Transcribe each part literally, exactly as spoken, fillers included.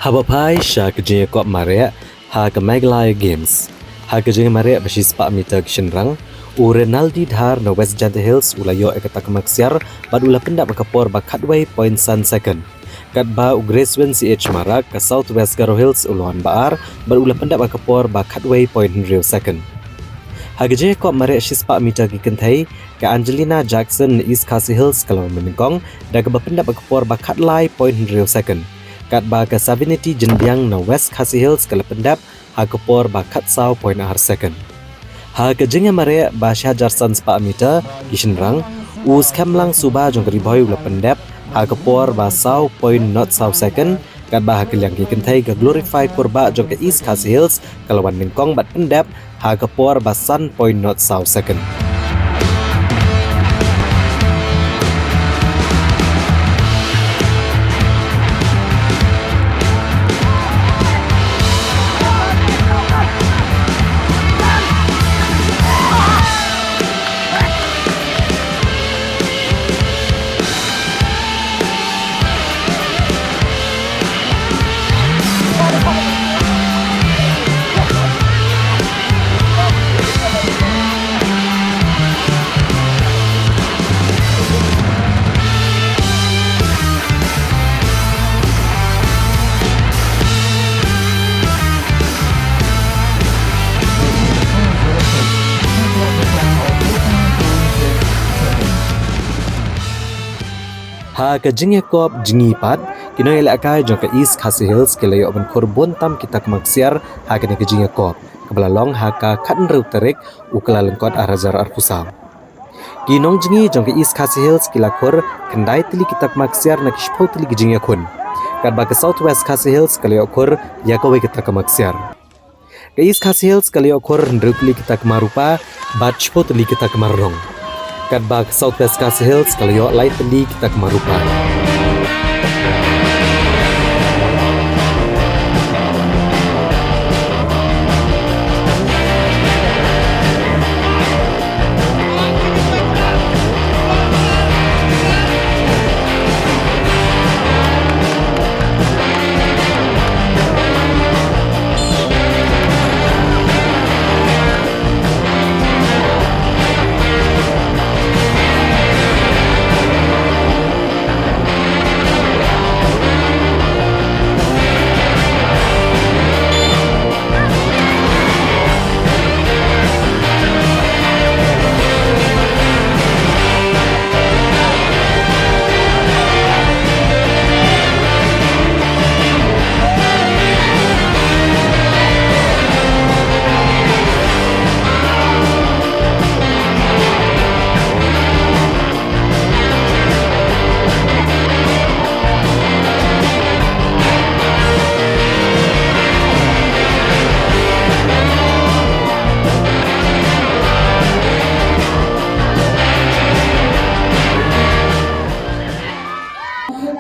Haba phai sha ka jingïakop mareh ha ka Meghalaya Games, ha ka jingïamareh ba shispah meter ki shynrang, u Renaldi Dhar na West Jaintia Hills u la ïoh ïa ka takma ksiar bad u la pyndep ha ka por ba khatwei point san second. Katba u Gracewin C H Marak ka South West Garo Hills u la wan ba ar bad u la pyndep ha ka por ba khatwei point hynriew second. Ha ka jingïakop mareh shispah meter ki kynthei, ka Angelina Jackson na East Khasi Hills ka la wan ba nyngkong da kaba pyndep ha ka por ba khatlai point hynriew second. Katba ka Savinity Jynbiang na West Khasi Hills ka la pyndep ha ka por ba khatsaw point ar second. Ha ka jingïamareh ba shi hajar san spah meter ki shynrang, u Skhemlang Suba jong ka Ri Bhoi u la pyndep ha ka por ba saw point not saw second, katba ha ka liang ki kynthei ka Glorify Kurbah jong ka East Khasi Hills ka la wan nyngkong bad pyndep ha ka por ba san point not saw second. Ha ka jingïakop jngi pat, ki nongïalehkai jong ka East Khasi Hills ki la ïoh ban khur bun tam ki takma ksiar ha kane ka jingïakop, kaba la long ha ka khathynriew tarik u Kyllalyngkot ar hajar arphew saw. Ki nongjngi jong ka East Khasi Hills ki la khur khyndai tylli ki takma ksiar na ki shiphew tylli ki jingïakhun, katba ka South West Khasi Hills ka la ïoh khur ïa kawei ka takma ksiar. Ka East Khasi Hills ka la ïoh khur hynriew tylli ki takma rupa bad shiphew tylli ki takma rnong, katba ka South West Khasi Hills ka la ïoh lai tylli ki takma rupa.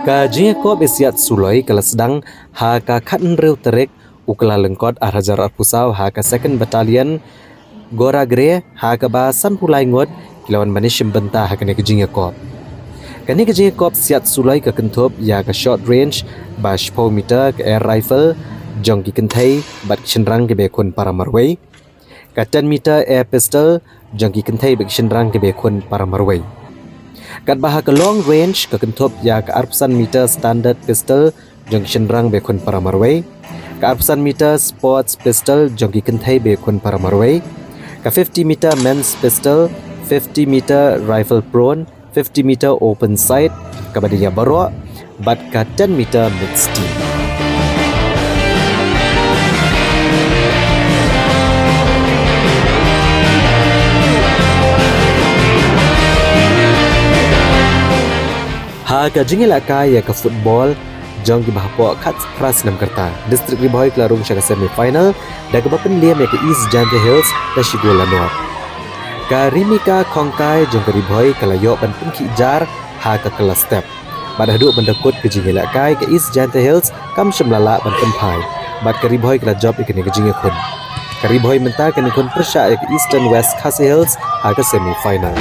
Ka jingïakop ïasiat suloi ka la sdang ha ka khathynriew tarik u Kyllalyngkot ar hajar arphew saw ha ka Second Battalion Goragre, ha kaba sanphew lai ngut ki la wan ban ïashim bynta ha kane ka jingïakop. Kane ka jingïakop siat suloi ka kynthup ïa ka short range ba shiphew meter ka air rifle jong ki kynthei bad ki shynrang kiba ïakhun para marwei, ka ten meter air pistol jong ki kynthei bad ki shynrang kiba ïakhun para marwei. Katba ha ka long range ka kynthup ïa ka arphew san meter standard pistol jong ki shynrang ba ïakhun para marwei, ka arphew san meter sports pistol jong ki kynthei ba ïakhun para marwei, ka fifty meter men's pistol, fifty meter rifle prone, fifty meter open sight, kaba dei ïa baroh, bad ka ten meter mixed team. Ha ka jingïalehkai ïa ka football jong kiba hapoh khatphra snem ka rta, District Ri Bhoi ka la rung sha ka semi final da kaba pynliem ïa ka East Jaintia Hills da shi gol la nod. Ka Rimika Khongkai jong ka Ri Bhoi ka la ïoh ban pynkhih jar ha ka kylla step. Bad haduh ban da kut ka jingïalehkai, ka East Jaintia Hills kam shym la lah ban pynphai bad ka Ri Bhoi ka la jop ïa kane ka jingïakhun. Ka Ri Bhoi mynta kan ïakhun pyrshah ïa ka Eastern West Khasi Hills ha ka semi final.